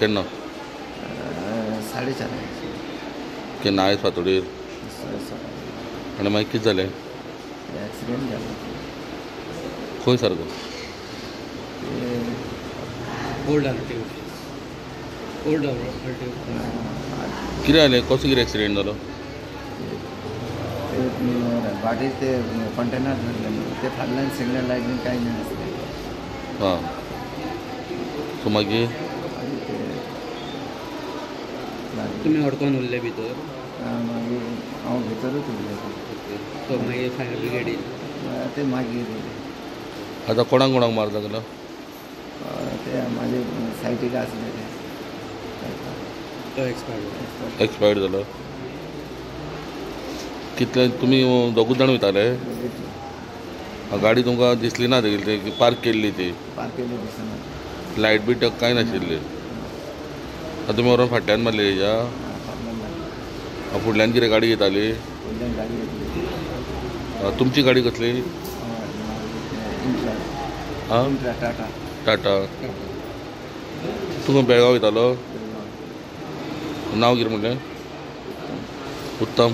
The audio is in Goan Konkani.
केन्ना? 4:30. केन्ना? आयज फांतोडेर. आनी मागीर कितें जालें? एक्सिडेंट जालो. खंय सारको? Old R T office, old R T. कितें जालें? कसो कितें एक्सिडेंट जालो? ते वाटेर ते कंटेनर धरले न्हू, ते फाटल्यान सिग्नल लायट बीन कांय नासलें. आं, सो मागीर? मागीर ते लागले. तुमी अडकोन उरले भितर? मागीर हांव भितरूच उरलें. ओके, सो मागीर फायर ब्रिगेड येयली? ते मागीर येयले. आतां कोणाक कोणाक मार लागला? ते म्हाजे सायडीक आसले ते. तो एक्सपायर्ड जालो. एक्सपायर्ड जालो. कितले तुमी दोगूच जाण वयताले? गाडी तुमकां दिसली ना ती पार्क केल्ली ती? पार्क केल्ली दिसना. लायट बीट कांय नाशिल्ली. आतां तुमी व्हरोन फाटल्यान मारली तेज्या? फाटल्यान मारली. फुडल्यान कितें गाडी येताली? फुडल्यान गाडी येतली. तुमची गाडी कसली? इंट्रा. आं, इंट्रा टाटा. टाटा. तूं बेळगांव वयतालो? नांव कितें म्हणलें? उत्तम.